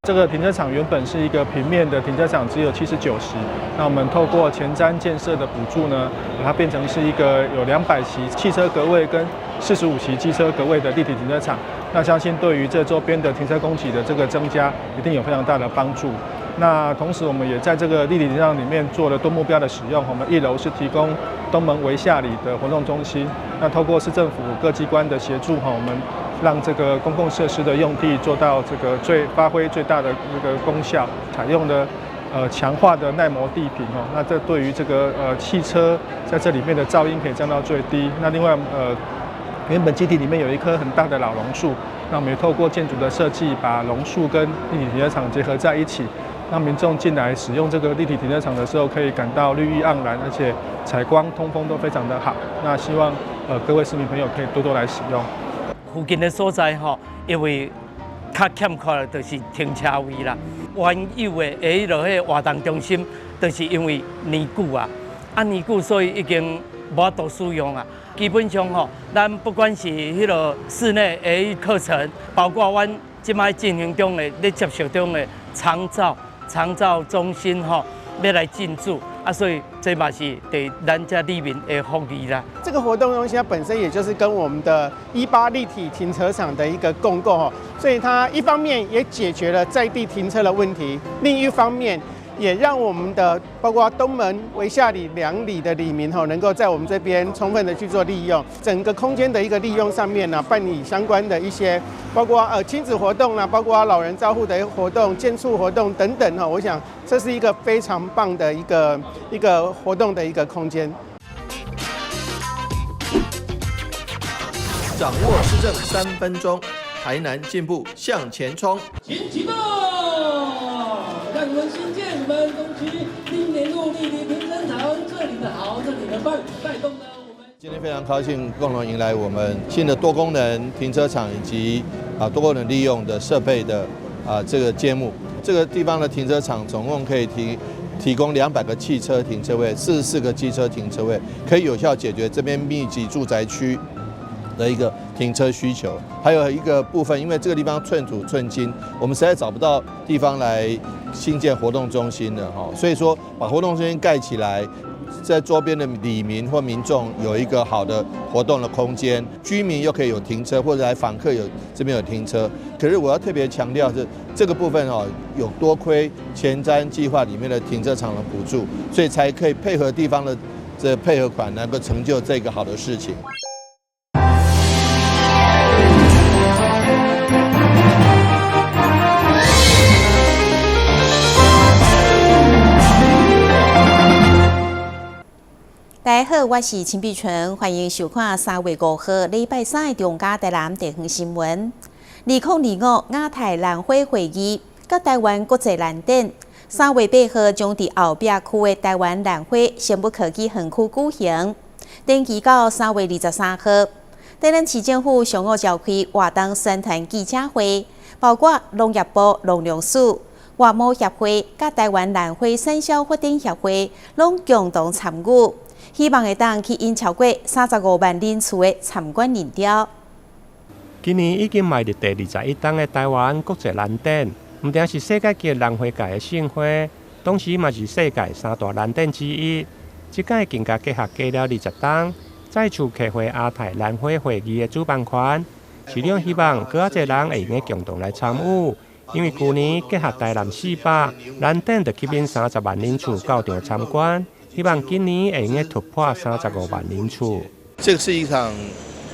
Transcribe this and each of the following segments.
這個停車場原本是一個平面的停車場，只有79席。那我們透過前瞻建設的補助呢，把它變成是一個有200席汽車格位跟45席機車格位的立體停車場。那相信對於這周邊的停車供給的這個增加，一定有非常大的幫助。那同時，我們也在這個立體停車場裡面做了多目標的使用。我們一樓是提供東門圍下里的活動中心。那透過市政府各機關的協助，哈，我們讓這個公共設施的用地做到這個最發揮最大的那個功效，採用的強化的耐磨地坪哦，那這對於這個汽車在這裡面的噪音可以降到最低。那另外原本基地裡面有一棵很大的老榕樹，那我們也透過建築的設計，把榕樹跟立體停車場結合在一起，讓民眾進來使用這個立體停車場的時候，可以感到綠意盎然，而且採光通風都非常的好。那希望各位市民朋友可以多多來使用。附近的所在吼，因為較欠缺的就是停車位啦。原有的彼個活動中心，就是因為年久啊，年久所以已經無法度使用啊。基本上吼，咱不管是彼個室內的課程，包括阮這擺進行中的、咧接受中的長照中心吼，欲來進駐。啊，所以這嘛是對咱遮里民的福利啦。這個活動中心它本身也就是跟我們的18立體停車場的一個共構吼，所以它一方面也解決了在地停車的問題，另一方面也讓我們的包括東門、圍下里兩里的里民吼，能夠在我們這邊充分的去做利用，整個空間的一個利用上面呢，辦理相關的一些，包括親子活動啦，包括老人照護的活動、健促活動等等哈，我想這是一個非常棒的一個活動的一個空間。掌握市政3分鐘，台南進步向前衝。請啟動，讓我們新建我們東區新年路立體停車場，這裡的好，這裡的棒，帶動了我們。今天非常高興，共同迎來我們新的多功能停車場以及多功能利用的設備的這個揭幕。這個地方的停車場總共可以提供200個汽車停車位，44個機車停車位，可以有效解決這邊密集住宅區的一個停車需求。還有一個部分，因為這個地方寸土寸金，我們實在找不到地方來興建活動中心了哈，所以說把活動中心蓋起來，在周邊的里民或民眾有一個好的活動的空間，居民又可以有停車，或者來訪客有這邊有停車。可是我要特別強調是這個部分哦，有多虧前瞻計劃裡面的停車場的補助，所以才可以配合地方的這配合款，能夠成就這個好的事情。大家好，我是陳碧純，歡迎收看3月5號禮拜三的中嘉台南地方新聞。2025亞太蘭花會議佮台灣國際蘭展，3月8號將佇後壁區的台灣蘭花生物科技園區舉行，展期到3月23號。台南市政府上午召開活動宣傳記者會，包括農業部農糧署、外貿協會佮台灣蘭花產銷發展協會，攏共同參與。希望會當吸引超過35萬人次的參觀人潮。今年已經邁入第21冬的台灣國際蘭展，毋但是世界級蘭花界的盛會，同時嘛是世界三大蘭展之一。這屆更加結合過了20冬，再次客會亞太蘭花會議的主辦權。市長希望閣較濟人會用得共同來參與，因為舊年結合台南400蘭展，就吸引30萬人次到場參觀。希望今年會用突破35萬人次。這是一場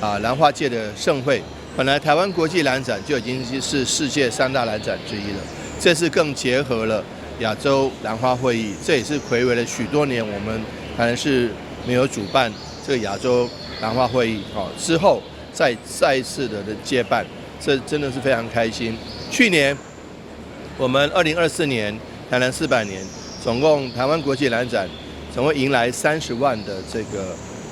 蘭花界的盛會。本來台灣國際蘭展就已經是世界三大蘭展之一了，這次更結合了亞洲蘭花會議，這也是睽違了許多年，我們台南市沒有主辦這個亞洲蘭花會議，之後再一次的接辦，這真的是非常開心。去年我們2024年台南400年，總共台灣國際蘭展總共迎來30萬的這個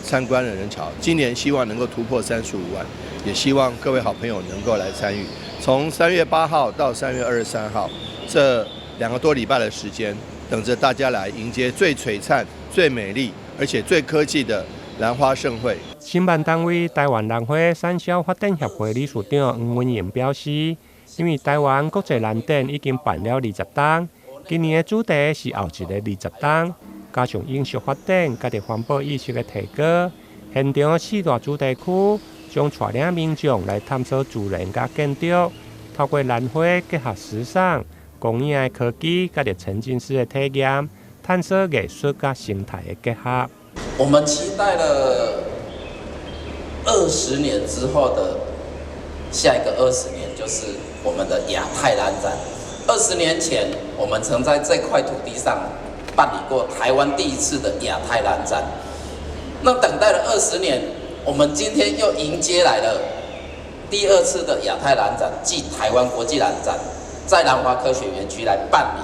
參觀的人潮，今年希望能夠突破35萬，也希望各位好朋友能夠來參與。從3月8號到3月23號，這2個多禮拜的時間，等着大家來迎接最璀璨、最美麗，而且最科技的蘭花盛會。承辦單位台灣蘭花產銷發展協會理事長黃文榮表示，因為台灣國際蘭展已經辦了20冬，今年的主題是後一個20冬，加上永續發展、佮著環保意識的提高，現場四大主題區將帶領民眾來探索自然佮建築，透過蘭花結合時尚、光影的科技，佮著沉浸式的體驗，探索藝術佮生態的結合。我們期待了二十年之後的下一個二十年，就是我們的亞太蘭展。20年前，我們曾在這塊土地上辦理過台灣第一次的亞太蘭展。那等待了二十年，我們今天又迎接來了第二次的亞太蘭展，暨台灣國際蘭展，在蘭花科學園區來辦理。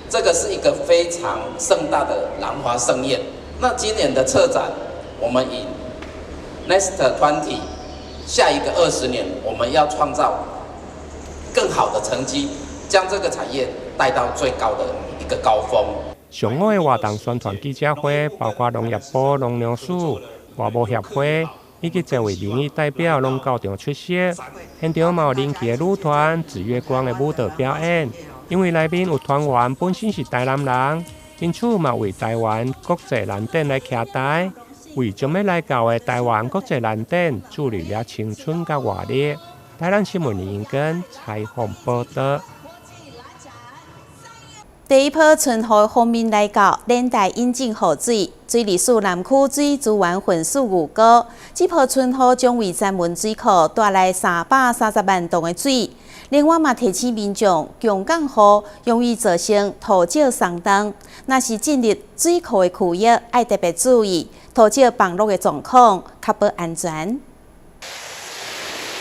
這個是一個非常盛大的蘭花盛宴。那今年的策展，我們以 Next 20 下一個二十年，我們要創造更好的成績，將這個產業帶到最高的一個高峰。上午的活動宣傳記者會，包括農業部、農糧署、外貿協會以及這位民意代表攏到場出席。現場嘛有人氣的女團紫月光的舞蹈表演。因為內面有團員本身是台南人，因此嘛為台灣國際蘭展來徛台，為將欲來到的台灣國際蘭展注入了青春佮活力。台南新聞林英根採訪報道。第一波春雨鋒面來到，連帶引進雨水，水利署南區水資源分署預估，這波春雨將為曾文水庫帶來330萬噸的水。另外嘛提醒民眾，強降雨容易造成土石鬆動，若是進入水庫的區域，愛特別注意土石崩落的狀況，確保安全。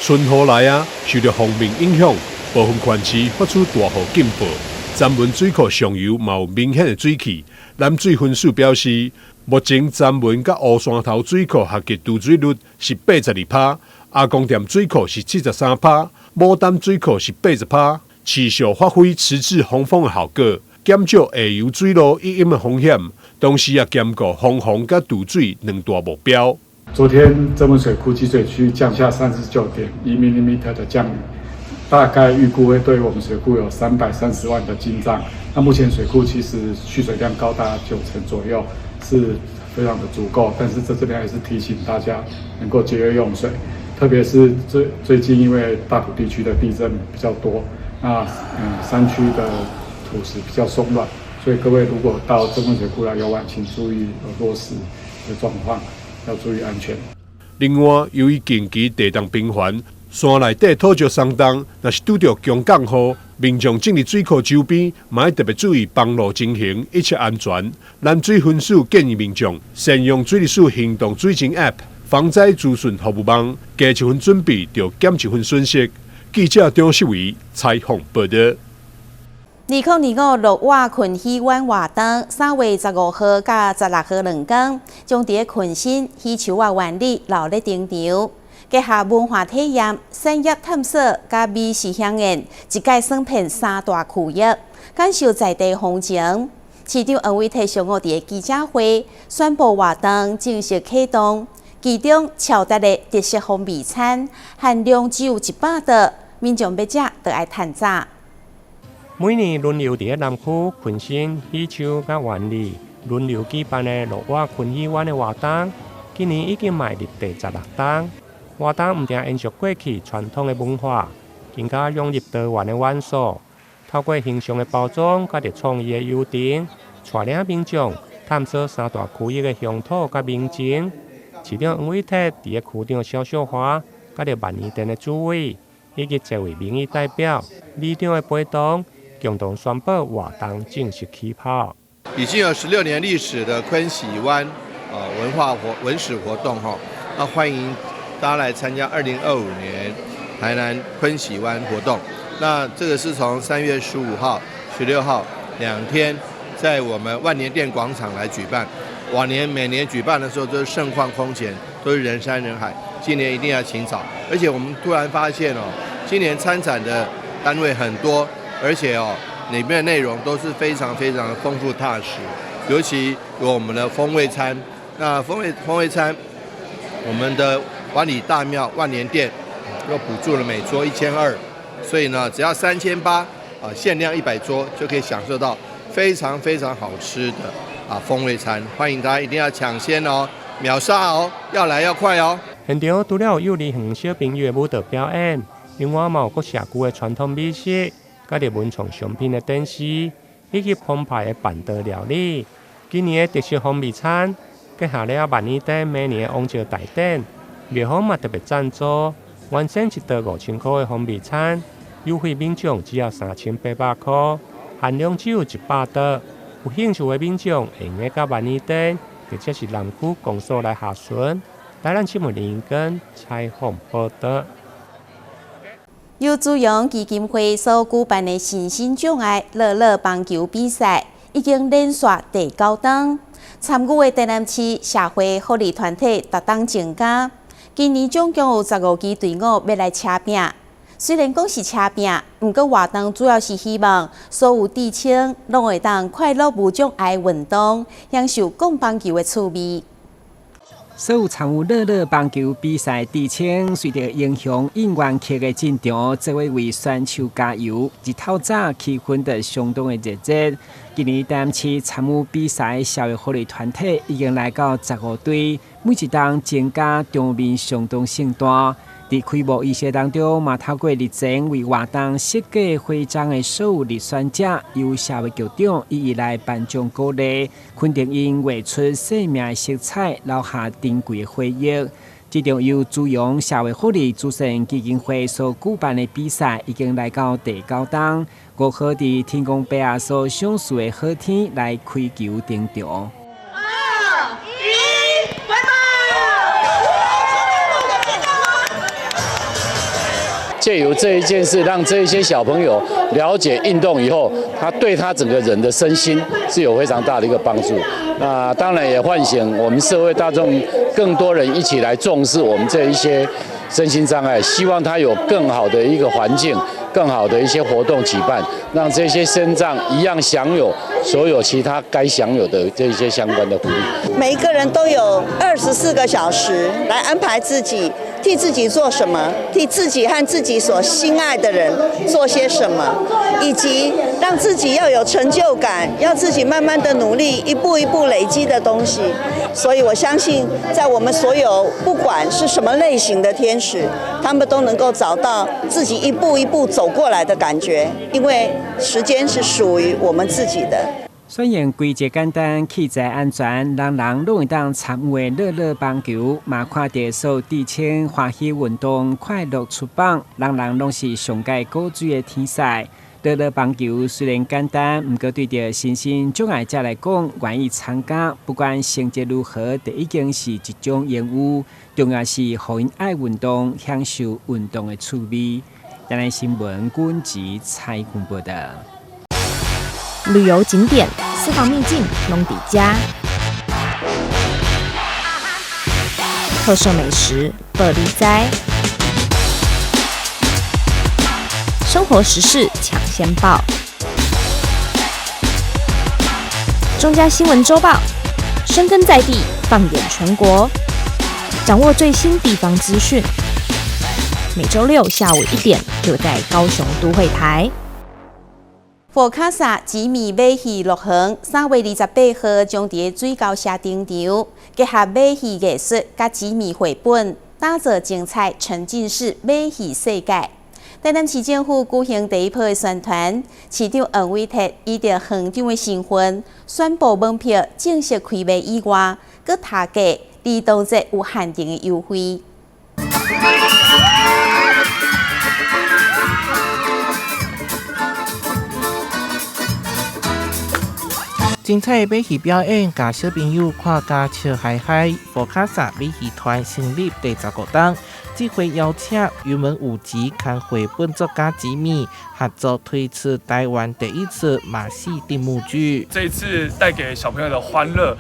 春雨來啊，受著鋒面影響，部分縣市發出大雨警報。曾文水庫上游嘛有明顯的水汽。南水分署表示，目前曾文佮烏山頭水庫合計貯水率是82%，阿公店水庫是73%，牡丹水庫是80%，持續發揮遲滯洪峰的效果，減少下游水路溢淹的風險，同時也兼顧防洪佮貯水兩大目標。昨天曾文水庫集水區降下39.1 mm 的降雨，大概預估會對我們水庫有330萬的進帳。那目前水庫其實蓄水量高達九成左右，是非常的足夠。但是在這邊還是提醒大家能夠節約用水，特別是最近因為大埔地區的地震比較多，那山區的土石比較鬆軟，所以各位如果到曾文水庫來遊玩，請注意落石的狀況，要注意安全。另外，由於近期地動頻繁，山內底土石鬆動，若是拄著強降雨，民眾進入水庫周邊，嘛愛特別注意崩落情形，一切安全。南水分署建議民眾善用水利署行動水情 App、防災資訊服務網，加一分準備，就減一分損失。記者張世偉採訪報道。2025鹿活鯤魚灣活動，3月15號佮16號兩天，將佇鯤鯓魚樹仔灣里熱鬧登場。結合文化體驗、產業探索佮美食饗宴，一擺耍遍三大區域，感受在地風情。市長黃偉哲上午佇記者會宣布活動正式啟動，其中超值的特色風味餐，限量只有100桌，民眾欲食就愛趁早。每年輪流佇南區鯤鯓、魚樹佮灣里輪流舉辦的鹿活鯤魚灣的活動，今年已經邁入第16冬。活動毋但延續過去傳統的文化，更加融入多元的元素，透過形象的包裝，佮著創意的遊程，帶領民眾探索三大區域的鄉土佮民情。市長黃偉哲佇個區長蕭秀華，佮著萬年殿的主委，以及這位民意代表、里長的陪同，共同宣布活動正式起跑。已經有16年歷史的鯤鯓灣文化活文史活動哈，那歡迎大家來參加2025年台南鯤鯓灣活動。那這個是從3月15號、16號2天，在我們萬年殿廣場來舉辦。往年每年舉辦的時候都是盛況空前，都是人山人海。今年一定要請早，而且我們突然發現哦，今年參展的單位很多，而且哦，裡面的內容都是非常非常的豐富踏實。尤其有我們的風味餐，那風味餐，我們的萬里大廟萬年殿又補助了每桌1200，所以呢，只要3800啊，限量100桌就可以享受到非常非常好吃的啊風味餐，歡迎大家一定要搶先哦，秒殺哦，要來要快哦。現場除了有幼兒園小朋友的舞蹈表演，另外嘛有各社區的傳統美食，佮著文創商品的展示，以及澎湃的辦桌料理。今年的特色風味餐結合了萬年燈每年的王朝大典，廟方嘛特別贊助，原先一桌5000箍的風味餐，優惠民眾只要3800箍，限量只有100桌。有興趣的民眾會用得到萬年燈，或者是南區公所來查詢。台南新聞林根採訪報道。由紫陽基金會所舉辦的身心障礙樂樂棒球比賽，已經連續第九冬參與的台南市社會福利團體逐冬增加。今年總共有15支隊伍欲來車拼。雖然講是車拼，毋過活動主要是希望所有智青攏會當快樂無障礙運動，享受摃棒球的趣味。所有參與樂樂棒球比賽智青，隨著英雄應援曲的進場，做伙為選手加油。日透早氣氛就相當的熱熱。今年台南市參與比賽社會福利團體已經來到15隊，每一冬增加，場面相當盛大。佇開幕儀式當中，嘛透過日前為活動設計徽章的所有入選者，由社會局長一一來頒獎鼓勵，肯定𪜶畫出生命的色彩，留下珍貴的回憶。這場由紫陽社會福利慈善基金會所舉辦的比賽，已經來到第九冬。5號佇天公伯仔所賞賜的好天來開球登場。二一，拜拜！借由這一件事，讓這一些小朋友了解運動以後，他對他整個人的身心是有非常大的一個幫助。那當然也喚醒我們社會大眾更多人一起來重視我們這一些身心障礙，希望他有更好的一個環境，更好的一些活動舉辦，讓這些身障一樣享有所有其他該享有的這些相關的福利。每一個人都有24個小時來安排自己，替自己做什麼，替自己和自己所心愛的人做些什麼，以及讓自己要有成就感，要自己慢慢的努力，一步一步累積的東西。所以我相信，在我們所有不管是什麼類型的天使，他們都能夠找到自己一步一步走過來的感覺，因為時間是屬於我們自己的。選用規則簡單、器材安全、人人攏會當參與的樂樂棒球，嘛看著所有智青歡喜運動、快樂出棒，人人攏是上蓋古錐的天使。樂樂棒球雖然簡單，毋過對著身心障礙者來講，願意參加，不管成績如何，就已經是一種榮譽。重要是予𪜶愛運動，享受運動的趣味。台南新聞軍籍採訪報道。旅遊景點、私房秘境攏佇遮，特色美食報你知，生活時事搶先報，中嘉新聞週報，深耕在地，放眼全國，掌握最新地方資訊。每週六下午1點，就在高雄都會台。佛卡薩吉米馬戲樂園3月28號將佇水溝社登場，結合馬戲藝術佮吉米繪本，打造精彩沉浸式馬戲世界。台南市政府舉行第一波的宣傳，市長黃偉哲以著園長的身份宣布門票正式開賣以外，閣提價，兒童節有限定的優惠。精彩的馬戲表演，共小朋友看甲笑嗨嗨。佛卡薩馬戲團成立第15冬，這回邀請雲門舞集和繪本作家吉米合作推出台灣第一次馬戲定目劇。這一次帶給小朋友的歡樂，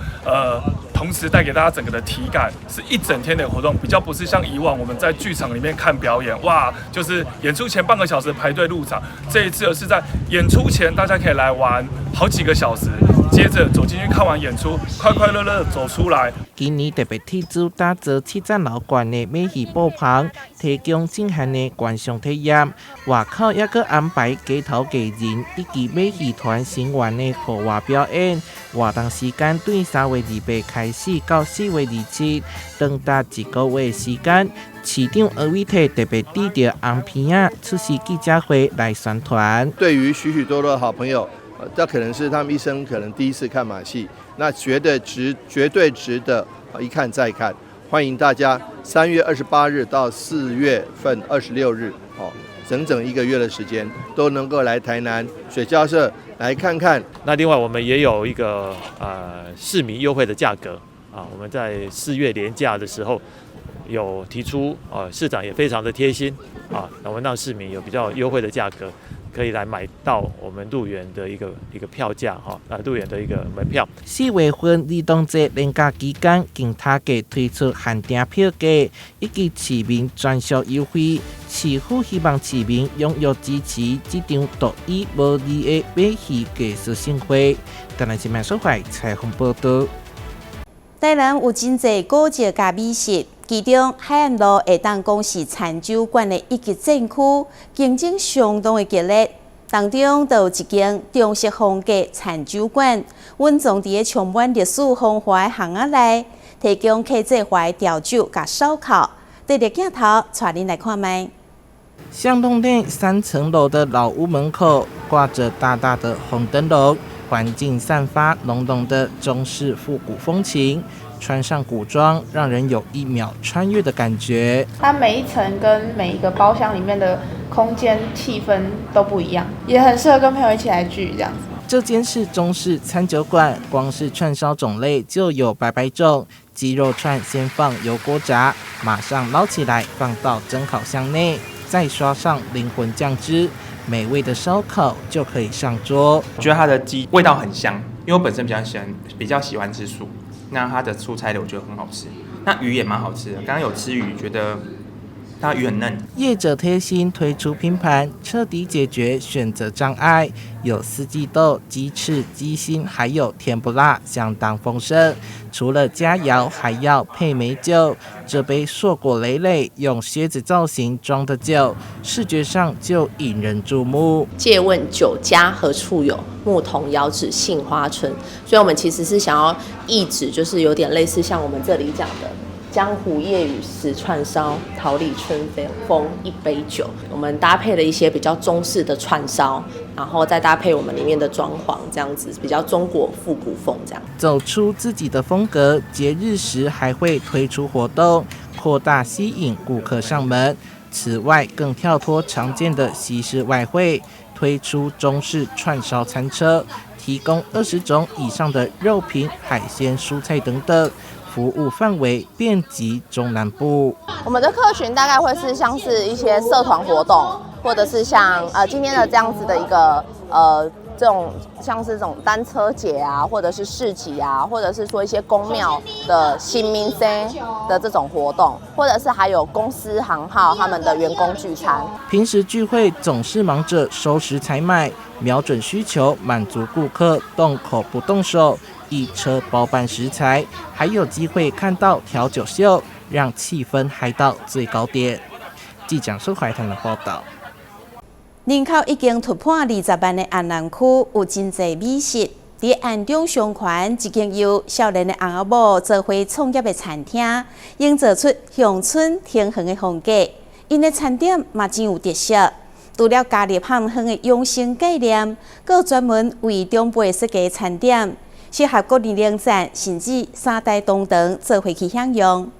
同時帶給大家整個的體感，是一整天的活動，比較不是像以往我們在劇場裡面看表演，哇，就是演出前半個小時排隊入場。這一次而是在演出前，大家可以來玩好幾個小時。接着走进去看完演出，快快乐乐走出来。今年特别提出打造七层楼悬的马戏布棚，提供震撼的观赏体验。外口犹阁安排街头艺人以及马戏团成员的户外表演。活动时间对3月28开始到4月27，长达一个月时间。市长柯伟特特别拄著红鼻仔出席记者会来宣传。对于许许多多的好朋友，这可能是他们一生可能第一次看马戏，那绝对值，绝对值得一看再看。欢迎大家3月28日到4月份26日，哦，整整一个月的时间都能够来台南水交社来看看。那另外我们也有一个市民优惠的价格啊，我们在4月连假的时候有提出，市长也非常的贴心啊，那我们让市民有比较优惠的价格，可以来买到我们入园的一个票价哈，啊，入园的一个门票。4月份儿童节连假期间，经他给推出限定票价以及市民专属优惠，市府希望市民踊跃支持这场独一无二的马戏艺术盛会。台南新闻所采访报道。台南有真济古迹佮美食，其中海岸路会当讲是餐酒馆的一级战区，竞争相当的激烈。当中就有一间中式风格餐酒馆，蕴藏佇咧充满历史风华的巷仔内，提供客制化的调酒佮烧烤。对著镜头，带恁来看覓。巷弄内3层楼的老屋门口挂着大大的红灯笼，环境散发浓浓的中式复古风情。穿上古装，让人有一秒穿越的感觉。它每一层跟每一个包厢里面的空间气氛都不一样，也很适合跟朋友一起来聚这样子。这间是中式餐酒馆，光是串烧种类就有百百种。鸡肉串先放油锅炸，马上捞起来放到蒸烤箱内，再刷上灵魂酱汁，美味的烧烤就可以上桌。我觉得它的鸡味道很香，因为我本身比较喜欢吃素。那它的蔬菜的我觉得很好吃，那鱼也蛮好吃的。刚刚有吃鱼，觉得它鱼很嫩。业者贴心推出拼盘，彻底解决选择障碍。有四季豆、鸡翅、鸡心，还有甜不辣，相当丰盛。除了佳肴，还要配美酒。这杯硕果累累、用靴子造型装的酒，视觉上就引人注目。借问酒家何处有？牧童遥指杏花村。所以，我们其实是想要意指，就是有点类似像我们这里讲的。江湖夜雨时串烧，桃李春风一杯酒。我们搭配了一些比较中式的串烧，然后再搭配我们里面的装潢，这样子比较中国复古风这样。走出自己的风格，节日时还会推出活动，扩大吸引顾客上门。此外，更跳脱常见的西式外烩，推出中式串烧餐车，提供20种以上的肉品、海鲜、蔬菜等等。服务范围遍及中南部。我们的客群大概会是像是一些社团活动，或者是像今天的这样子的一个这种像是这种单车节啊，或者是市集啊，或者是说一些宫庙的神明生的这种活动，或者是还有公司行号他们的员工聚餐。平时聚会总是忙着收拾采买，瞄准需求，满足顾客，动口不动手。一车包办食材，还有机会看到调酒秀，让气氛嗨到最高点。记者苏怀腾的报道。人口已经突破20万的安南区有真济美食。伫安中商圈，一间由少年的翁仔某做伙创业的餐厅，营造出乡村田园的风格。𪜶的餐点嘛真有特色，除了加入汉方的养生概念，阁有专门为长辈设计餐点，适合各年龄层，甚至三代同堂做伙去享用。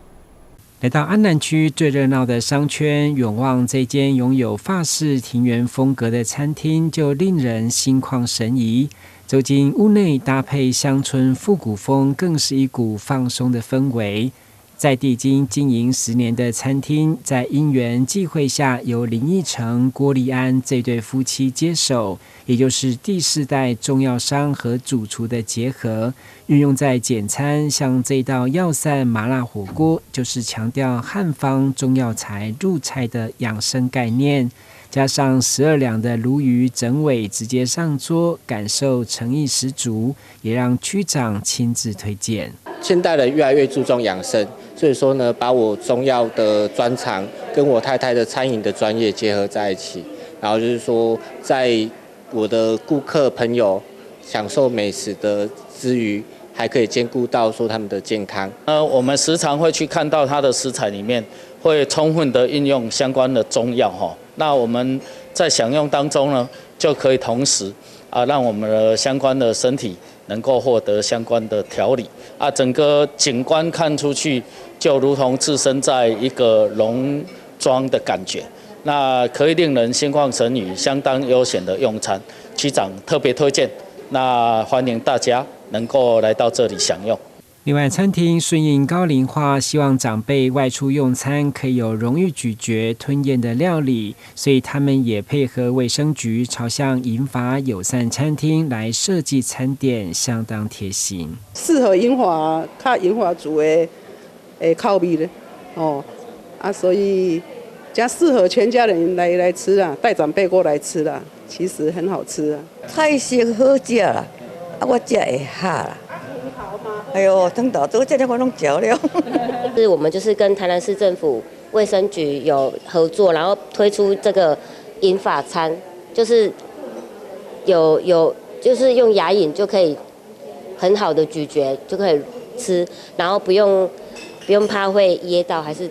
来到安南区最热闹的商圈，远望这间拥有法式庭园风格的餐厅，就令人心旷神怡。走进屋内，搭配乡村复古风，更是一股放松的氛围。在地经经营10年的餐厅，在因缘际会下，由林义成、郭立安这对夫妻接手，也就是第四代中药商和主厨的结合，运用在简餐，像这道药膳麻辣火锅，就是强调汉方中药材入菜的养生概念。加上12兩的鱸魚整尾直接上桌，感受誠意十足，也讓區長親自推薦。現代人越來越注重養生，所以說呢，把我中藥的專長跟我太太的餐飲的專業結合在一起，然後就是說，在我的顧客朋友享受美食的之餘，還可以兼顧到說他們的健康。我們時常會去看到它的食材裡面會充分的應用相關的中藥哈。那我們在享用當中呢，就可以同時啊，讓我們的相關的身體能夠獲得相關的調理啊，整個景觀看出去就如同置身在一個農莊的感覺，那可以令人心曠神怡，相當悠閒的用餐。區長特別推薦，那歡迎大家能夠來到這裡享用。另外，餐廳順應高齡化，希望長輩外出用餐可以有容易咀嚼吞嚥的料理，所以他們也配合衛生局朝向銀髮友善餐廳來設計餐點，相當貼心。適合銀髮較銀髮族的口味咧，哦，啊，所以較適合全家人來吃啊，帶長輩過來吃啦，其實很好吃啊。菜色好食啦，啊，我食會飽啦。哎呦，湯頭做這個我攏食了。是我們就是跟台南市政府衛生局有合作，然後推出這個銀髮餐，就是有就是用牙齦就可以很好的咀嚼，就可以吃，然後不用怕會噎到，還是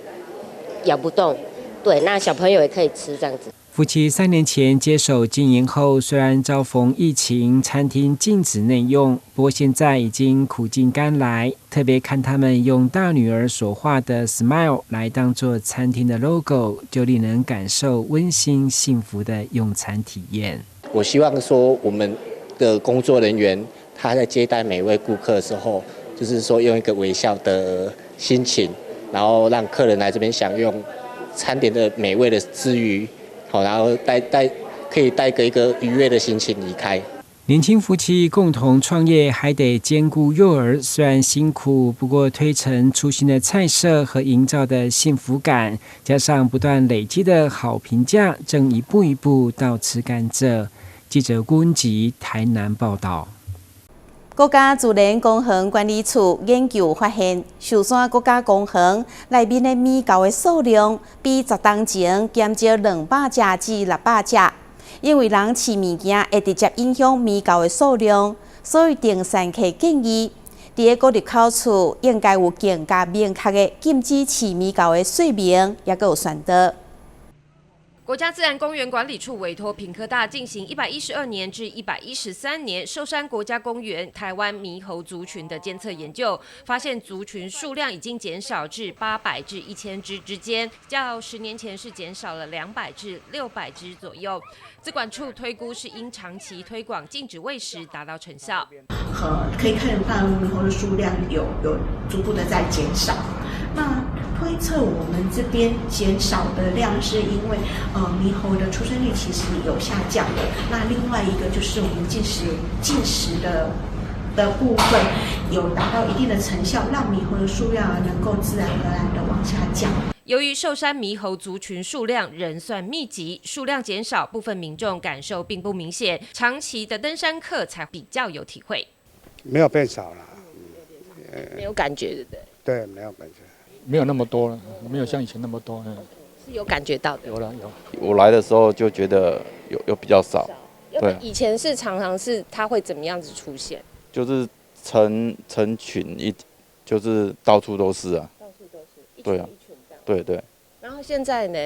咬不動。對，那小朋友也可以吃這樣子。夫妻3年前接手經營後，雖然遭逢疫情，餐廳禁止內用，不過現在已經苦盡甘來。特別看他們用大女兒所畫的 smile 來當做餐廳的 logo，就令人感受溫馨幸福的用餐體驗。我希望說，我們的工作人員他在接待每一位顧客的時候，就是說用一個微笑的心情，然後讓客人來這邊享用餐點的美味的之餘，好，然後可以帶個一個愉悅的心情離開。年輕夫妻共同創業，還得兼顧幼兒，雖然辛苦，不過推陳出新的菜色和營造的幸福感，加上不斷累積的好評價，正一步一步倒吃甘蔗。記者郭文吉台南報道。國家自然公園管理處研究發現，壽山國家公園內面的獼猴的數量比10冬前減少200隻至600隻。因為人飼物件會直接影響獼猴的數量，所以登山客建議，佇個入口處應該有更加明確的禁止飼獼猴的說明，抑閣有宣導。國家自然公園管理處委託屏科大進行112年至113年壽山國家公園台灣獼猴族群的監測研究，發現族群數量已經減少至800至1000隻之間，較10年前是減少了200至600隻左右。自管處推估是因長期推廣禁止餵食達到成效。可以看到獼猴的數量有逐步的在減少。那推測我們這邊減少的量是因為，獼猴的出生率其實有下降的。那另外一個就是我們禁食的部分有達到一定的成效，讓獼猴的數量能夠自然而然的往下降。由於壽山獼猴族群數量仍算密集，數量減少，部分民眾感受並不明顯，長期的登山客才比較有體會。沒有變少了，沒有感覺，對不對？對，沒有感覺。沒有那麼多了，沒有像以前那麼多。嗯，是有感覺到的。有了有。我來的時候就覺得有比較少。對。以前是常常是它會怎麼樣子出現？就是成群一，就是到處都是啊。到處都是。對啊。對對。然後現在呢？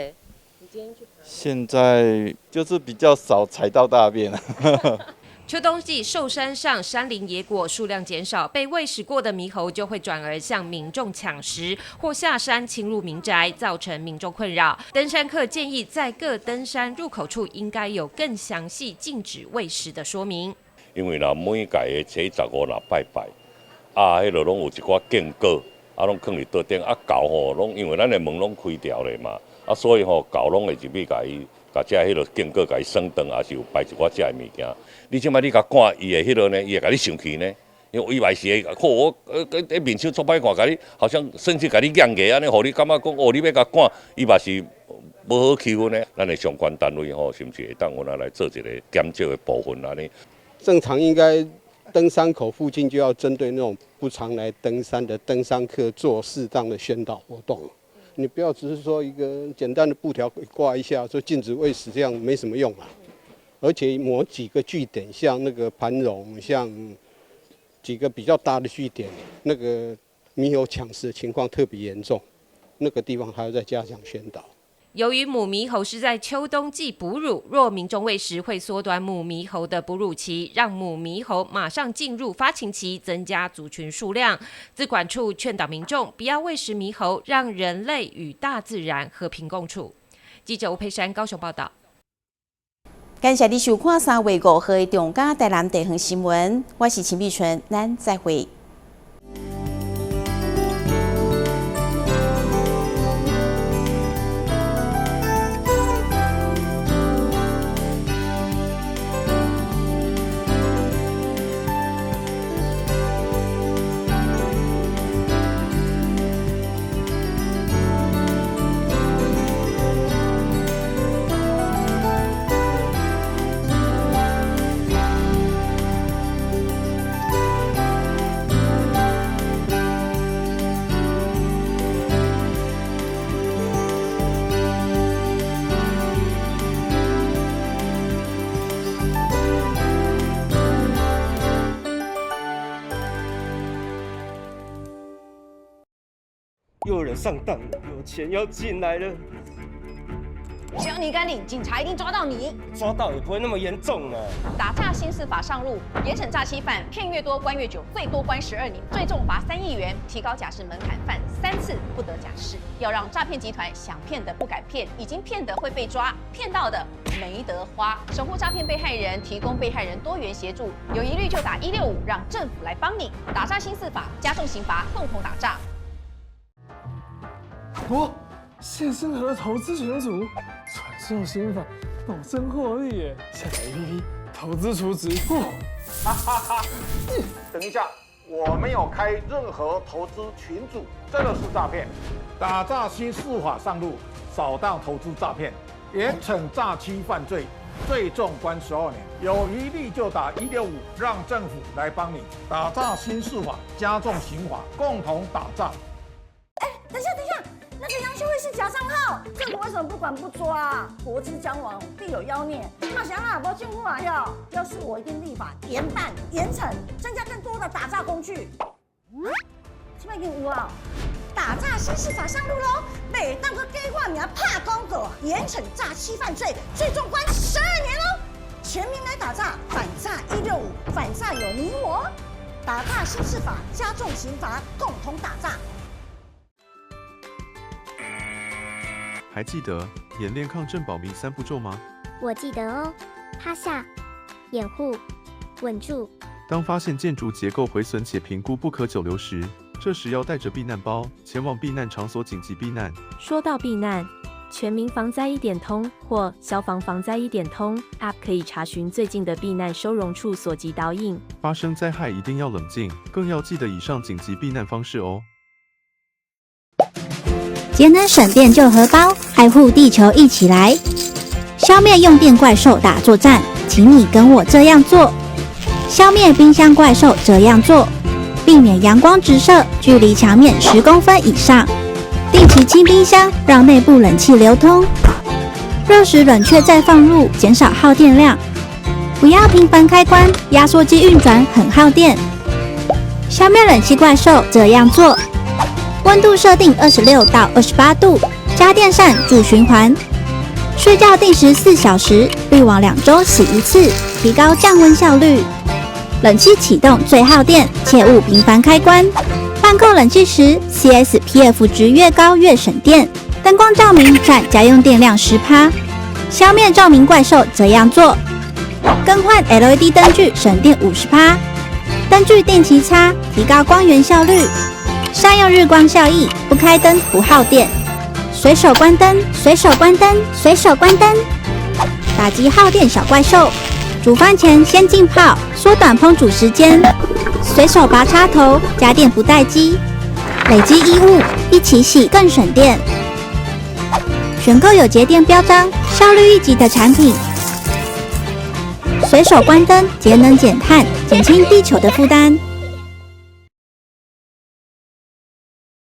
你今天去？現在就是比較少踩到大便了。秋冬季壽山上山林野果數量減少，被餵食過的獼猴就會轉而向民眾搶食，或下山侵入民宅，造成民眾困擾。登山客建議在各登山入口處應該有更詳細禁止餵食的說明。因為若每屆的初十五若拜拜，啊，彼落攏有一寡禁果，啊，攏囥佇桌頂，啊，猴吼攏因為咱的門攏開牢咧嘛，啊，所以吼猴攏會入去共伊。共這彼落禁果共伊耍斷，抑是有排一寡食的物件。你這擺你共趕，伊會彼落呢？伊會共你生氣呢？因為伊嘛是會，看我面相足歹看，共你好像甚至共你犟牙按呢，予你感覺講哦，你欲共趕，伊嘛是無好氣氛呢。咱的相關單位吼，是毋是會當有來做一個減少的部分按呢？正常應該登山口附近就要針對那種不常來登山的登山客做適當的宣導活動。你不要只是說一個簡單的布條掛一下，說禁止餵食，這樣沒什麼用啊。而且某幾個據點，像那個盤龍，像幾個比較大的據點，那個獼猴搶食的情況特別嚴重，那個地方還要再加強宣導。由於母獼猴是在秋冬季哺乳，若民眾餵食，會縮短母獼猴的哺乳期，讓母獼猴馬上進入發情期，增加族群數量。自管處勸導民眾不要餵食獼猴，讓人類與大自然和平共處。記者吳佩珊高雄報道。感謝你收看3月5號的中嘉台南地方新聞，我是秦碧純，咱再會。又有人上當了，有錢要進來了。只要你敢領，警察一定抓到你。抓到也不會那麼嚴重啊。打詐新司法上路，嚴懲詐欺犯，騙越多關越久，最多關12年，最重罰3億元，提高假釋門檻，犯3次不得假釋。要讓詐騙集團想騙的不敢騙，已經騙的會被抓，騙到的沒得花。守護詐騙被害人，提供被害人多元協助，有疑慮就打165，讓政府來幫你。打詐新司法，加重刑罰，共同打詐。哦，謝生和的投資群組傳授心法，保證獲利耶！下載 APP 投資儲值。哦，哈哈哈！等一下，我沒有開任何投資群組，這個是詐騙。打詐新司法上路，掃蕩投資詐騙，嚴懲詐欺犯罪，最重關12年。有疑慮就打165，讓政府來幫你。打詐新司法，加重刑罰，共同打詐。哎，等一下，等一下。那個楊秀慧是假賬號，政府為什麼不管不抓啊？國之將亡，必有妖孽。那想啊，無政府啊要是我一定立法嚴辦嚴懲，增加更多的打詐工具。這擺已經有啊，打詐新司法上路嘍！袂當閣假我名拍廣告，嚴懲詐欺犯罪，最重關12年嘍！全民來打詐，反詐165，反詐有你我。打詐新司法，加重刑罰，共同打詐。還記得演練抗震保命3步驟嗎？我記得哦，趴下、掩護、穩住。當發現建築結構毀損且評估不可久留時，這時要帶着避難包前往避難場所緊急避難。說到避難，全民防災一點通或消防防災一點通 App 可以查詢最近的避難收容處所及導引。發生災害一定要冷靜，更要記得以上緊急避難方式哦。節能省電救荷包，愛護地球一起來！消滅用電怪獸大作戰，請你跟我這樣做：消滅冰箱怪獸這樣做，避免陽光直射，距離牆面10公分以上，定期清冰箱，讓內部冷氣流通，熱食冷卻再放入，減少耗電量。不要頻繁開關，壓縮機運轉很耗電。消滅冷氣怪獸這樣做。溫度設定26到28度，加電扇助循環。睡覺定時4小時，濾網2週洗一次，提高降溫效率。冷氣啟動最耗電，切勿頻繁開關。半控冷氣時，CSPF 值越高越省電。燈光照明佔家用電量10%。消滅照明怪獸這樣做：更換 LED 燈具省電50%，燈具定期擦，提高光源效率。善用日光效益，不開燈不耗電，隨手關燈，隨手關燈，隨手關燈，打擊耗電小怪獸。煮飯前先浸泡，縮短烹煮時間。隨手拔插頭，家電不待機。累積衣物一起洗更省電。選購有節電標章、效率一級的產品，隨手關燈，節能減碳，減輕地球的負擔。